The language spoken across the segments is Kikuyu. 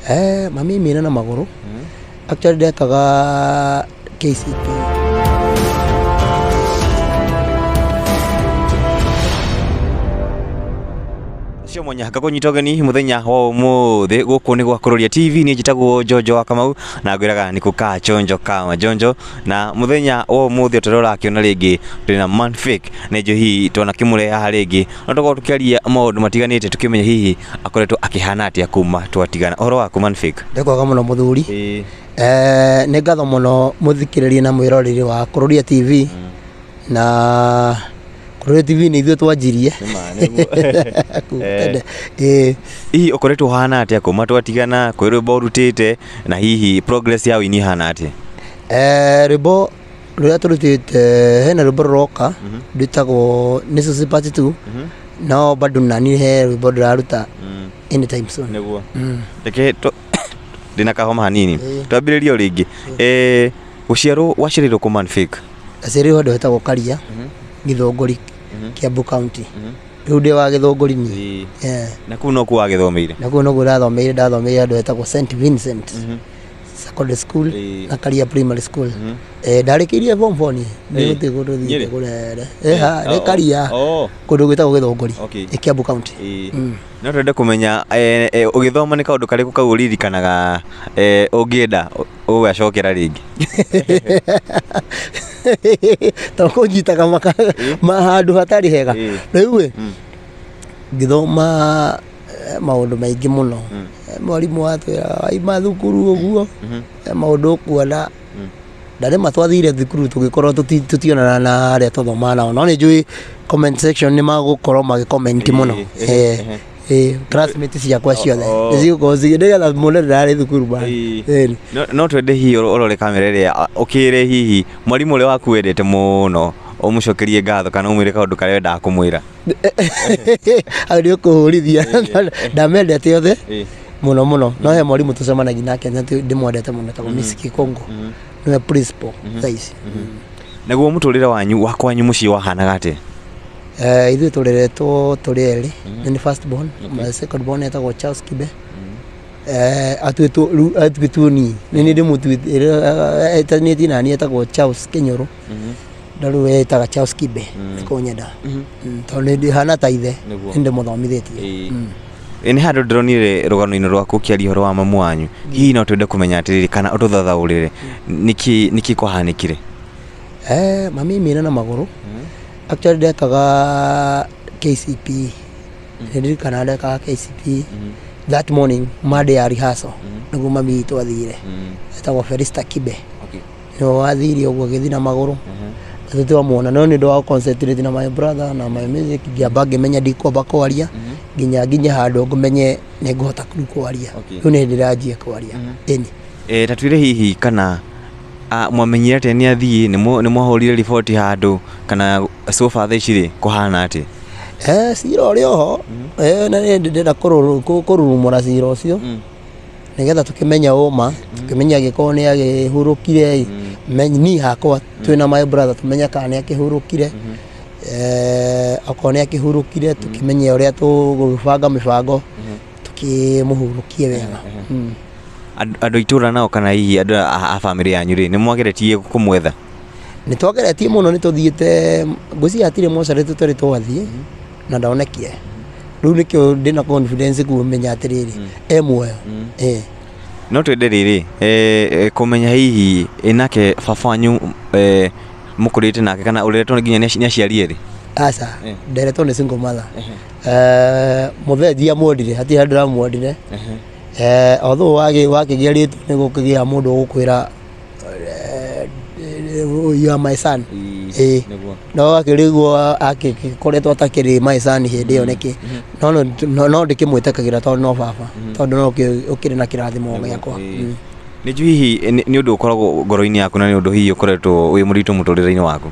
Mami mina na magũrũ. Actually ndekaga KCPE. Cio mwanya ngakũnyita ũgeni mũthenya wa ũmũthĩ gũkũ nĩ gwa Kũrũria TV. Niĩ njĩtagwo Njonjo wa Kamau na ngwĩraga nĩ kũkaa chonjo kama njonjo. Na mũthenya wa ũmũthĩ tũrĩa ũrakĩona rĩngĩ twĩna Man Fake nĩ njũ hihi twanakĩmũrehe haha rĩngĩ no tũkorwo tũkĩaria maũndũ matiganĩte tũkĩmenya hihi akoretwo akĩhana atĩa kuma twatigana. Ũhoro waku, Man Fake? Ndĩkwega mũno, mũthuri. Nĩ ngatho mũno mũthikĩrĩria na mwĩroreri wa Kũrũria TV. Na Kũrũria TV nĩ ithuĩ twanjirie kuma tene. Ĩĩ. Hihi ũkoretwo ũhana atĩa kuma twatigana? Kwĩ rwĩmbo ũrutĩte, na hihi progress ya ũini ĩhana atĩa? Rwĩmbo rũrĩa tũrutĩte, hena rwĩmbo rũroka rwĩtagwo nĩ Susi Part 2, no bado nani he rwĩmbo ndĩraruta anytime soon. Nĩguo reke ndĩna kahoma hanini. Twambĩrĩrie o rĩngĩ. Gũciarwo waciarĩirwo kũ, Man Fake? Ndaciarĩirwo handũ hetagwo Karia, Gĩthũngũri, Kiambu County. Rĩu ndĩ wa Gĩthũngũri niĩ. Na kũu nokuo wagĩthomeire? Na kũu noguo ndathomeire. Ndathomeire handũ hetagwo St Vincent Secondary School na Karia Primary School. Ndarĩkĩirie form 4 niĩ. Nĩ gũtirĩ kũndũ thiĩte Nyĩrĩ? kũrere. Ha, nĩ Karia, kũndũ gwĩtagwo Gĩthũngũri, nĩ Kiambu County. No twende kũmenya, ũgĩthoma nĩ kaũndũ karĩkũ kau ũririkanaga, ũngĩenda ũgacokera rĩngĩ? To kũnyitaga maka ma handũ hatarĩ hega. Rĩu ĩ ngĩthoma, maũndũ maingĩ mũno. Mwarimũ atwĩraga waima thukuru ũguo, maũndũ ũkuona na rĩma twathire thukuru tũgĩkorwo tũtionana na arĩa twathomaga nao, no nĩ njũĩ comment section nĩ magũkorwo magĩ comment mũno. Classmates ciakwa ciothe nĩ cigũkorwo nĩgetha muone ndĩrarĩ thukuru ba. No twende hihi ũrore kamera ĩrĩa ũkĩre hihi mwarimũ ũrĩa waku wendete mũno ũmũcokerie ngatho kana ũmwĩre kaũndũ karĩa wendaga kũmwĩra. Hau nĩ ũkũhũrithia. Ndamendete othe mũno mũno, no he mwarimũ tũcemanagia nake na ndĩmwendete mũno, etagwo Miss Kikongo, nĩwe principal thaa ici. Naguo mũtũrĩre wanyu wa kwanyu mũciĩ wahanaga atĩa? Ithuĩ tũreretwo tũrĩ erĩ. Nĩ first born. My second born etagwo Charles Kibe. Atuĩtwo rĩu atuĩtwo niĩ nĩ niĩ ndĩmũtuĩte, etanĩtie naniĩ etagwo Charles Kĩnyũrũ, no rĩu etaga Charles Kibe nĩ kũnyenda. Tondũ nĩ ndĩhana ta ithe. Nĩ ndĩmũthomithĩtie. Nĩ handũ ndĩronire rũgano-inĩ rwaku ũkĩaria ũhoro wa mamu wanyu. Hihi no twende kũmenya atĩrĩrĩ kana ũtũthathaũrĩre nĩkĩ kwahanĩkire? Mami mina na magũrũ. Actually ndekaga KCPE. Nĩ ndirikanaga ndekaga KCPE that morning, Monday ya rehearsal, nĩguo mami witũ athire, etagwo Felista Kibe. Nĩwe wathire ũguo agĩthiĩ na magũrũ na tũtwamuona, no nĩ ũndũ wa concentrate na my brother na my music, ngĩamba ngĩmenya ndikwamba kwaria nginya handũ ngũmenye nĩ ngũhota rĩu kwaria. Rĩu nĩ ndĩranjia kwaria, ĩni. Ta twĩre hihi kana mwamenyire atĩa nĩ athiĩ, nĩ mwahũrire riboti handũ, kana so far thaa ici rĩ kũhana atĩa? Cira ũrĩ oho. Na nĩ ndĩrenda kũrurumũra cira ũcio nĩgetha tũkĩmenye ũma, tũkĩmenye angĩkorwo nĩ agĩhurũkire ĩ, niĩ hakwa twĩna my brother tũmenye kana nĩ akĩhurũkire. Okorwo nĩ akĩhurũkire, tũkĩmenye ũrĩa tũgũbanga mĩbango tũkĩmũhurũkie wega. Andũ a itũra nao kana hihi andũ a bamĩrĩ yanyu rĩ, nĩ mwageretie kũmwetha? Nĩ twageretie mũno, nĩ tũthiĩte, ngwĩciria hatirĩ mocarĩ tũtarĩ twathiĩ na ndonekire. Rĩu nĩkĩo ndĩna confidence kũmenya atĩrĩrĩ, e muoyo. No twende rĩrĩ kũmenya hihi nake baba wanyu, mũkũrĩte nake kana ũreretwo nginya nĩ aciari erĩ? Aca. Nderetwo nĩ single mother. Mũthee ndiamwendire, hatirĩ handũ ndĩramwendire. Although wakĩgĩa rĩtwa nĩ gũkĩgĩa mũndũ ũgũkwĩra, "You are my son." No akĩrĩguo akĩkoretwo atakĩrĩ my son hĩndĩ ĩyo nĩkĩ, no ndĩkĩmwĩtĩkagĩra tondũ no baba, tondũ no ũkĩrĩ na kĩrathimo gĩakwa. Nĩ njũĩ hihi nĩ ũndũ ũkoragwo ngoro-inĩ yaku na nĩ ũndũ hihi ũkoretwo wĩ mũritũ mũtũrĩre-inĩ waku.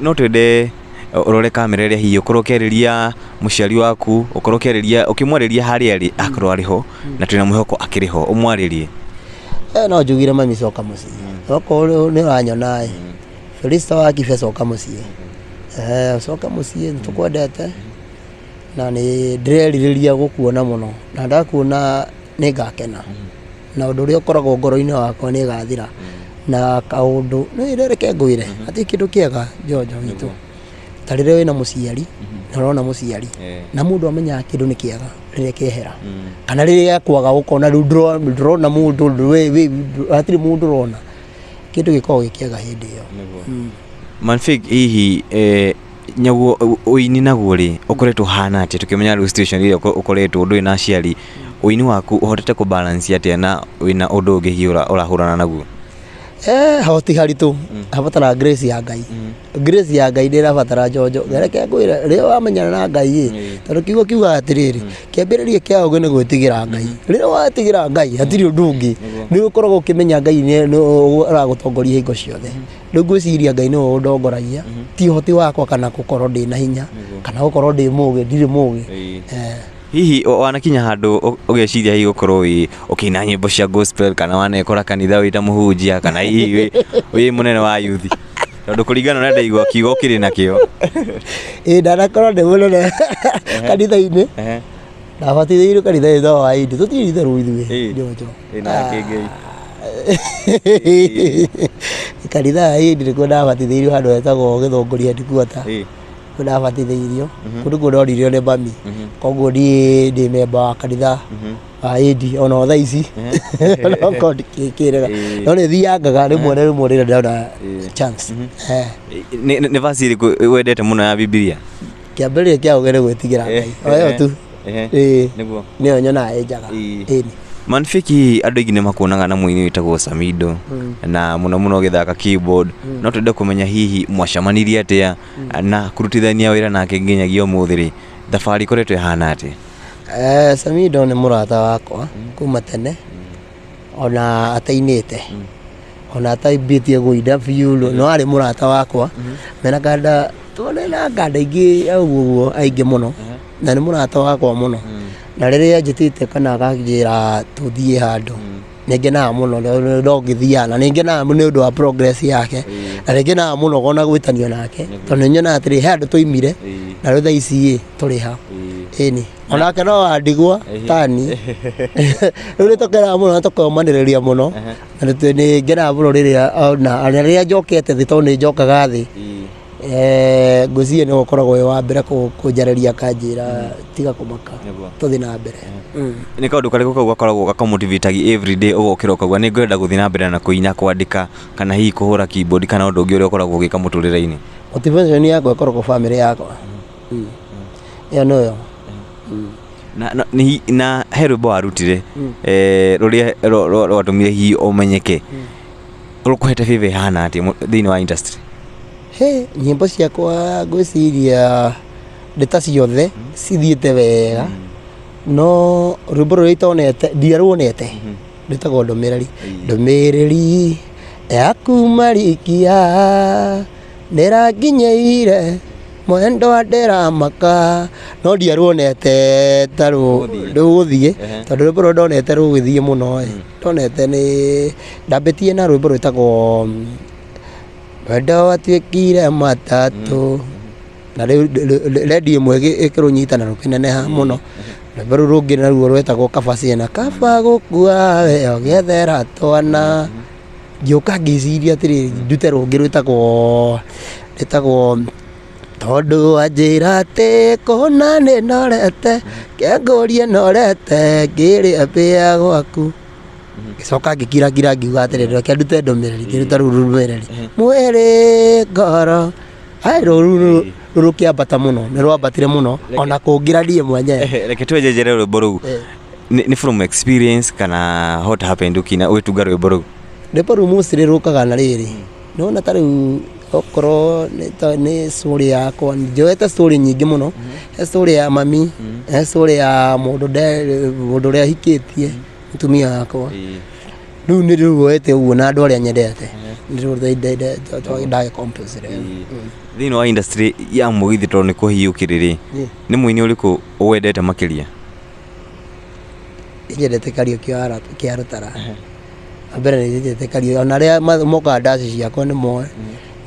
No twende ũrore kamera ĩrĩa hihi ũkorwo ũkĩarĩria mũciari waku, ũkorwo ũkĩarĩria ũkĩmwarĩria harĩa arĩ, akorwo arĩ ho, na twĩna mwĩhoko akĩrĩ ho, ũmwarĩrie. No njugire, mami, coka mũciĩ, okorwo nĩ ũranyona ĩ, Felista wa Kibe, coka mũciĩ. Coka mũciĩ, nĩ tũkwendete na nĩ ndĩrerirĩria gũkuona mũno na ndakuona. Nĩ ngakena na ũndũ ũrĩa ũkoragwo ngoro-inĩ wakwa nĩ ĩgathira na kaũndũ nĩ reke ngwĩre hatirĩ kĩndũ kĩega Njonjo witũ ta rĩrĩa wĩna mũciari na ũrona mũciari na mũndũ amenyaga kĩndũ nĩ kĩega rĩrĩa kĩehera kana rĩrĩa kwaga ũkona rĩu ndũrona mũndũ hatirĩ mũndũ ũrona kĩndũ gĩkoragwo gĩ kĩega hĩndĩ ĩyo. Manfig hihi nyaguo ũini naguo rĩ ũkoretwo ũhana atĩa tũkĩmenya rĩu situation ĩrĩa ũkoretwo ndũrĩ na aciari ũini waku ũhotete kũ balance atĩa na wĩna ũndũ ũngĩ hihi ũrahũrana naguo? Hoti haritũ habatara grace ya Ngai. Grace ya Ngai nĩ ĩrabatara Njonjo. Reke ngwĩre rĩrĩa wamenyana na Ngai ĩ tondũ kiugo kiugaga atĩrĩrĩ kĩambĩrĩria kĩa ũgĩ nĩ gwĩtigĩra Ngai. Rĩrĩa wetigĩra Ngai hatirĩ ũndũ ũngĩ nĩ ũkoragwo ũkĩmenya Ngai nĩ aragũtongoria hingo ciothe. Rĩu ngwĩciria Ngai nĩwe ũndongoragia ti ũhoti wakwa kana gũkorwo ndĩna hinya kana gũkorwo ndĩ mũgĩ ndirĩ mũgĩ. Hihi wanakinya handũ ũgeciria hihi gũkorwo wĩ ũkĩina nyĩmbo cia gospel kana wanekora kanitha wĩ ta mũhunjia kana hihi wĩ mũnene wa youth tondũ kũringana na ndaigua kiugo kĩrĩ nakĩo? Ĩ ndanakorwo ndĩ mũnene kanitha-inĩ ndabatithĩirio kanitha-inĩ no wa Indi tũtirĩ itherũ ithuĩ Njonjo. Kanitha wa Indi nĩkuo ndabatithĩirio handũ hetagwo Gĩthũngũri headquarter nĩkuo ndabatithĩirio kũu nĩkuo ndoririo nĩ mami koguo niĩ ndĩ memba wa kanitha wa Indi ona thaa ici onokorwo ndikĩrĩra no nĩ thiangaga rĩmwe na rĩmwe rĩrĩa ndona chance. Nĩ verse ĩrĩkũ wendete mũno ya Bibilia? Kĩambĩrĩria kĩa ũgĩ nĩ gwĩtigĩra Ngai o ĩyo tu nĩyo nyonaga ĩ njega. Manfiki andũ aingĩ nĩ makuonaga na mũini wĩtagwo Samido na mũno mũno ũgĩthaka keyboard no twende kũmenya hihi mwacemanirie atĩa na kũrutithania wĩra nake nginyagia ũmũthĩ rĩ thabarĩ ĩkoretwo ĩhana atĩa? Samido nĩ mũrata wakwa kuma tene ona atainĩte ona atambĩtie gũina biũ no arĩ mũrata wakwa mena kanda tuone na kanda ingĩ ũguo ũguo aingĩ mũno na nĩ mũrata wakwa mũno na rĩrĩa anjĩtĩte kana akanjĩra tũthiĩ handũ nĩ ngenaga mũno no ngĩthiaga na nĩ ngenaga nĩ ũndũ wa progress yake na nĩ ngenaga mũno ona gwĩtanio nake tondũ nĩ nyonaga atĩrĩ he handũ twaimire na rĩu thaa ici ĩ tũrĩ ha ĩni onake no wandigwa tani rĩu nĩ tũkenaga mũno na tũkomanĩrĩria mũno na nĩ ngenaga mũno rĩrĩa ona rĩrĩa njokete thĩ tondũ nĩ njokaga thĩ ngwĩciria nĩwe ũkoragwo wĩ wa mbere kũnjarĩria akanjĩra tiga kũmaka tũthiĩ na mbere. Nĩ kaũndũ karĩkũ kau gakoragwo gakũmotivate everyday ũgokĩra ũkauga nĩ ngwenda gũthiĩ na mbere na kũina kwandĩka kana hihi kũhũra keyboard kana ũndũ ũngĩ ũrĩa ũkoragwo ũgĩka mũtũrĩre-inĩ? Motivation yakwa ĩkoragwo family yakwa ĩyo nĩyo. Na he rwĩmbo warutire rũrĩa rwatũmire hihi ũmenyeke rũkũhete favor ĩhana atĩa thĩinĩ wa industry? He nyĩmbo ciakwa ngwĩciria nĩ ta ciothe cithiĩte wega no rwĩmbo rũrĩa itonete ndiaruonete rwĩtagwo ndũmĩrĩri. Ndũmĩrĩri yaku marikia nĩranginyĩire mwendwa ndĩramaka no ndiaruonete ta rũgũthiĩ tondũ rwĩmbo rũrĩa ndonete rũgĩthiĩ mũno ĩ ndonete nĩ ndambĩtie na rwĩmbo rwĩtagwo Wendo watuĩkire matatũ na rĩu redio ĩmwe ĩkĩrũnyita na rũkĩneneha mũno. Rwĩmbo rũu rũngĩ naruo rwetagwo Kaba Ciana kaba gũkua we ũgĩethera twana ngĩũka ngĩciria atĩrĩrĩ ndute rũngĩ rwĩtagwo tondũ wanjĩra atĩ kũna nĩ norete kengũrie norete ngĩrĩa mbĩa gwaku ngĩcoka ngĩkirakira ngiuga atĩrĩrĩ reke ndute ndũmĩrĩri ngĩruta rũu ndũmĩrĩri mwĩrĩ ngoro ai rũu rũkĩambata mũno nĩ rwambatire mũno ona kũngĩra niĩ mwenyewe. Reke twenjenjere rwĩmbo rũu nĩ from experience kana what happened ũkĩina ũgĩtunga rwĩmbo rũu? Rwĩmbo rũu mostly rũkaga na rĩrĩ nĩwona ta rĩu okorwo nĩ story yakwa njoete story nyingĩ mũno he story ya mami he story ya mũndũ ũrĩa hikĩtie mũtumia wakwa rĩu nĩ ruoete ũguo na andũ arĩa nyendete nĩ ndagĩcompose rĩu. Thĩinĩ wa industry ya mũgithi tondũ nĩ kũhiũkĩrĩ rĩ nĩ mũini ũrĩkũ wendete makĩria? Nyendete Kariũki kĩa Rũtara. Mbere nĩ nyendete Kariũki ona arĩa mokaga ndaci ciakwa nĩ moĩ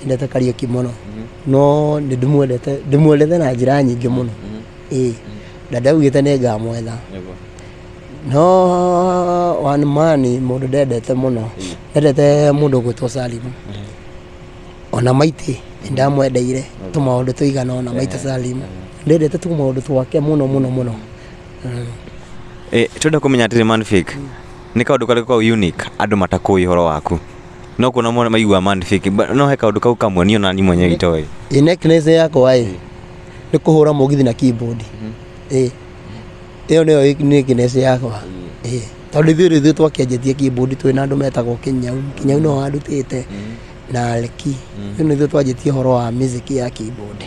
nyendete Kariũki mũno no nĩ ndĩmwendete na njĩra nyingĩ mũno ĩĩ na ndaugĩte nĩ ngamwetha No one man mũndũ ndendete mũno, ndendete mũndũ ũgwĩtwo Salimu. Ona maitĩ nĩndamwendeire tũmaũndũ tũigana ũna. Maitũ Salimu ndendete tũmaũndũ twake mũno mũno mũno. Twenda kũmenya atĩrĩ, Manfake, nĩ kaũndũ karĩkũ kau unique andũ matakũĩ ũhoro waku? No kuona mona maigua Manfake, but no he kaũndũ kau kamwe niĩ ona niĩ mwenyewe itoĩ. Uniqueness yakwa ĩ nĩ kũhũra mũgithi na keyboard. Ĩ ĩyo nĩyo uniqueness yakwa. Ĩ tondũ ithuĩ rĩu ithuĩ twakĩanjĩtie keyboard twĩna andũ metagwo Kĩnyau. Kĩnyau no wandutĩte na Leki. Rĩu nĩ ithuĩ twanjĩtie ũhoro wa music ya keyboard.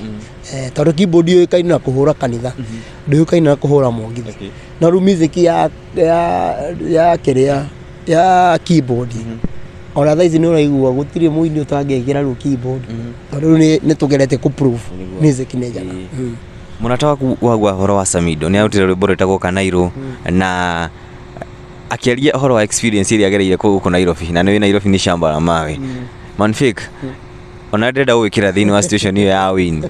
Tondũ keyboard yũĩkaine na kũhũra kanitha, ndĩũĩkaine na kũhũra mũgithi. No rĩu music ya kĩrĩa ya keyboard, ona thaa ici nĩ ũraigua gũtirĩ mũini ũtangĩkĩra rĩu keyboard, tondũ rĩu nĩ tũgeretie kũ prove music nĩ njega. Mũrata waku wagua ũhoro wa Samido nĩ arutire rwĩmbo rwĩtagwo Kanairo na akĩaria ũhoro wa experience ĩrĩa agereire gũkũ Nairobi, na nĩ Nairobi nĩ shamba la mawe. Manfake, ona ndĩrenda gũgwĩkĩra thĩinĩ wa situation ĩyo ya win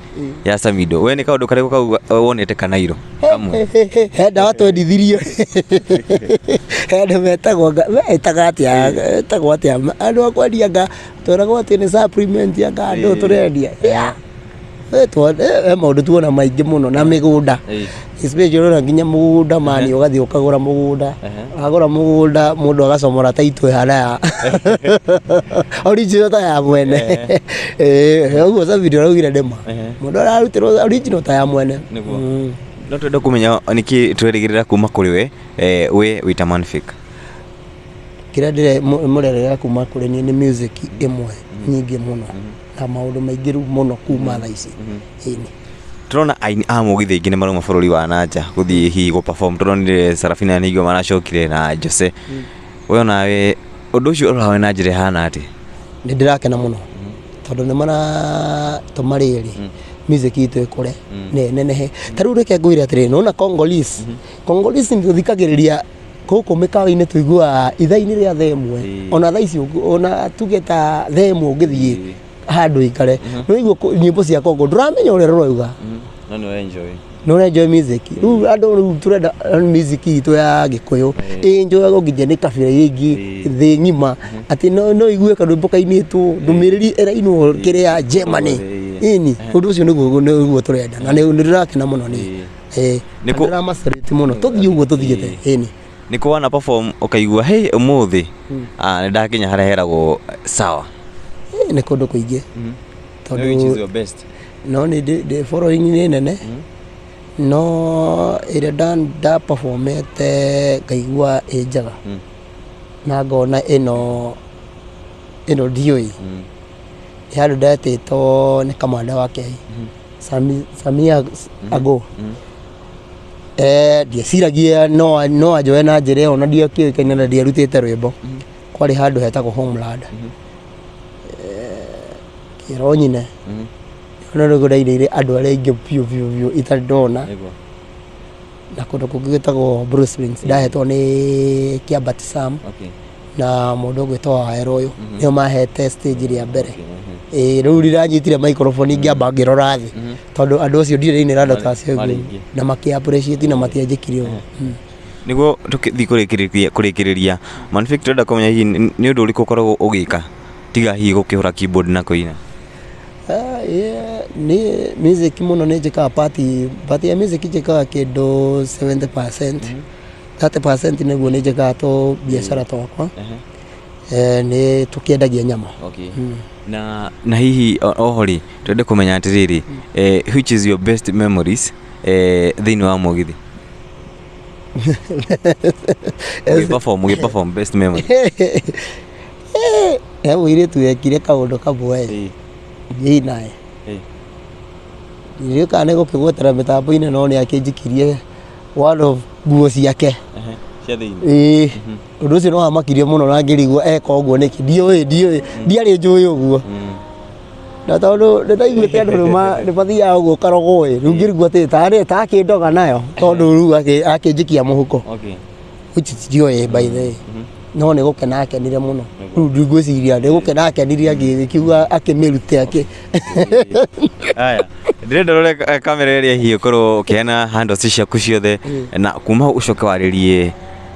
ya Samido, we nĩ kaũndũ karĩkũ kau wonete Kanairo kamwe? He ndawa twendithirie, he andũ metagwo metaga atĩa, etagwo atĩa, andũ a kwendia nga tweragwo atĩ nĩ supplement ya nga andũ tũrendia. Yeah. He maũndũ tuona maingĩ mũno na mĩgũnda, especially ũrona nginya mũgũnda mani, ũgathiĩ ũkagũra mũgũnda, wagũra mũgũnda mũndũ agacomora taitũ ĩhana ya original ta ya mwene. Ũguo Samido araugire nĩma mũndũ ararutĩrwo original ta ya mwene. Nĩguo. No twenda kũmenya nĩkĩ twerĩgĩrĩra kuma kũrĩ we, we wĩta Manfake. Kĩrĩa ndĩre mũrerera kuma kũrĩ niĩ nĩ music ĩmwe nyingĩ mũno na maũndũ maingĩ rĩu mũno kuma thaa ici. Ĩni. Tũrona aini a mũgithi aingĩ nĩ marauma bũrũri wa nanja gũthiĩ hihi gũ perform. Tũronire Sarafina nĩguo maracokire na Jose. We onawe ũndũ ũcio ũrawe na njĩra ĩhana atĩa? Nĩ ndĩrakena mũno tondũ nĩ maratũma rĩrĩ music itũ ĩkũre na ĩnenehe. Ta rĩu reke ngwĩre atĩrĩrĩ, nĩwona Congolese, Congolese nĩ tũthikagĩrĩria gũkũ mĩkawa-inĩ, tũiguaga ithaa-inĩ rĩa thaa 1. Ona thaa ici ona tuge ta thaa 1 ũngĩthiĩ handũ ikare nĩ ũraigua nyĩmbo cia Congo, ndũramenya ũrĩa rũrauga. No nĩ enjoy. Nĩ ũrenjoy music. Rĩu andũ rĩu tũrenda music itũ ya Gĩkũyũ ĩnjoyagwo nginya nĩ kabira iria ingĩ thĩ ng'ima, atĩ no igue karwĩmbo kainĩtwo ndũmĩrĩri ĩrainwo kĩrĩa Germany. Ĩni ũndũ ũcio nĩguo tũrenda na nĩ ndĩrakena mũno nĩ ndĩramacerĩti mũno tũthiĩ ũguo tũthiĩte. Ĩni. Nĩ kũ wana perform ũkaigua, hey, ũmũthĩ nĩ ndakinya harĩa heragwo sawa? Nĩ kũndũ kũingĩ Which is tondũ your best? No nĩ ndĩ following nĩ nene, no ĩrĩa nda performete ngaigua ĩ njega na ngona ĩno ndiũĩ, nĩ handũ ndetĩtwo nĩ kamanda wa Kei Samia Ago. Ndieciragia no anjoe na njĩra ĩyo na ndiakĩũĩkaine na ndiarutĩte rwĩmbo. Kwarĩ handũ hetagwo Homeland. Kĩro nyine no nĩguo ndainĩire andũ arĩa aingĩ biũ biũ biũ itarĩ ndona. Na kũndũ kũngĩ gwĩtagwo Blue Springs ndahetwo nĩ Kĩambati Sam na mũndũ ũgwĩtwo Wawerũ, ũyũ nĩo mahete stage rĩa mbere. Ĩĩ, rĩu rĩranyitire microphone ngĩamba ngĩrora thĩ tondũ andũ acio ndirĩ ndainĩra andũ ta acio Marĩ ũguo aingĩ. Na makĩ appreciate na matianjĩkire ũguo. Nĩguo tũkĩthiĩ kũrĩkĩrĩria, Manfake, tũrenda kũmenya hihi nĩ ũndũ ũrĩkũ ũkoragwo ũgĩka tiga hihi gũkĩhũra keyboard na kũina? Ah, yeah, nĩ music mũno nĩ njĩkaga part ya music njĩkaga kĩndũ 70%, 30% nĩguo nĩ njĩkaga tũ biacara twakwa. Nĩ tũkĩendagia nyama. Na hihi oho rĩ, twende kũmenya atĩrĩrĩ, which is your best memories thĩinĩ wa mũgithi ũgĩ perform, best memory? He mũirĩtu wekire kaũndũ kamwe niĩ naye ndiũĩ kana nĩ gũkĩgwetera mĩtambo-inĩ, no nĩ akĩnjikirie one of nguo ciake. Cia thĩinĩ? Ĩĩ, ũndũ ũcio nĩ wamakirie mũno na ngĩrigwo eka ũguo nĩkĩ. Ndiũĩ, ndiarĩ njũĩ ũguo, na tondũ nĩ ndaiguĩte andũ nĩ mathiaga ũguo karogwo ĩ, rĩu ngĩrigwo atĩ tarĩ takĩndoga nayo tondũ rĩu akĩnjikia mũhuko, which ndiũĩ by the way, no nĩ gũkena akenire mũno. Rĩu ndigwĩciria nĩ gũkena akenire agĩkiuga akĩmĩrute akĩ Aya, ndĩrenda ũrore kamera ĩrĩa hihi ũkorwo ũkĩheana handles ciaku ciothe na kuma hau ũcoke warĩrie.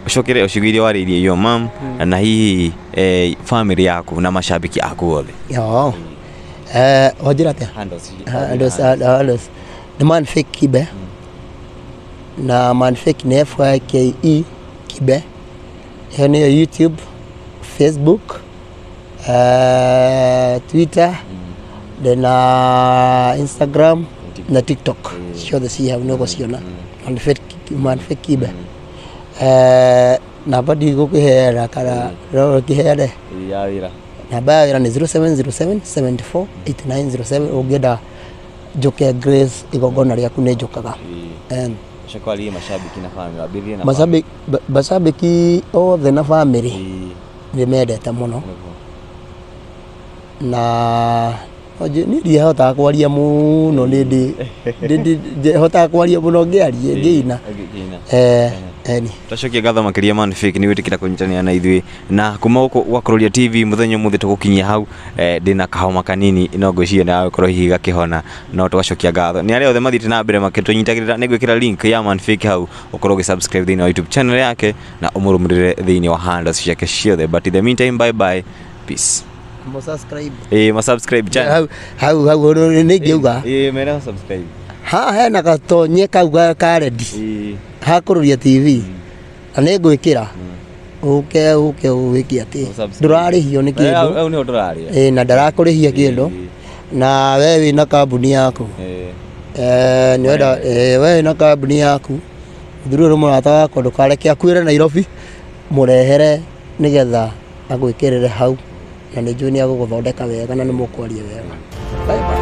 Ũcokere ũcigo iria warĩirie your mom na hihi family yaku na mashabiki aku othe. Yo. Wanjĩra atĩa? Handles, handles. Nĩ Man Fake Kibe. Na Man Fake nĩ F-I-K-E Kibe. Ĩyo nĩyo YouTube, Facebook, Twitter, then Instagram na TikTok. Ciothe ciĩ hau nĩ ũgũciona. Man Fake, Man Fake Kibe. Namba ndigũkĩheana kana no ũkĩheane? Ya wĩra. Namba ya wĩra nĩ 0707 74 8907. Ũngĩenda njũke Grace igongona rĩaku, nĩ njũkaga. Ũcoke warĩrie mashabiki na family, wambĩrĩrie na Macabiki othe na family nĩ mendete mũno. Na niĩ ndihotaga kwaria mũno, nĩ ndĩ hotaga kwaria mũno ngĩaria ngĩina. Eni. Twacokia ngatho makĩria Man Fake nĩ gwĩtĩkĩra kũnyitanĩra na ithuĩ na kuma gũkũ gwa Kururia TV mũthenya ũmũthĩ tũgũkinyia hau. Ndĩna kahoma kanini, no ngwĩciria nĩ gagũkorwo hihi gakĩhona, no tũgacokia ngatho nĩ arĩa othe mathiĩte na mbere makĩtũnyitagĩrĩra. Nĩ ngwĩkĩra link ya Man Fake hau, ũkorwo ũgĩ-subscribe thĩinĩ wa YouTube channel yake na ũmũrũmĩrĩre thĩinĩ wa handles ciake ciothe. But in the meantime, bye bye, peace. Mo subscribe. Ma subscribe channel. Hau hau hau nĩ ingĩuga. Mera subscribe. Haha hena gatonye kau ka rendi hakũrũria TV na nĩ ngwĩkĩra ũke ũke wĩke atĩ Ũsubscribe. Ndũrarĩhio nĩ kĩndũ. Hau nĩho tũraria. Ĩ, na ndarakũrĩhia kĩndũ. Na we wĩna kambuni yaku, nĩwenda, we wĩna kambuni yaku, mũthuri ũyũ nĩ mũrata wakwa, ndũkareke akuĩre Nairobi, mũrehere nĩgetha agwĩkĩrĩre hau, na nĩ njũĩ nĩ agũgũthondeka wega na nĩ mũkwaria wega. Bye bye.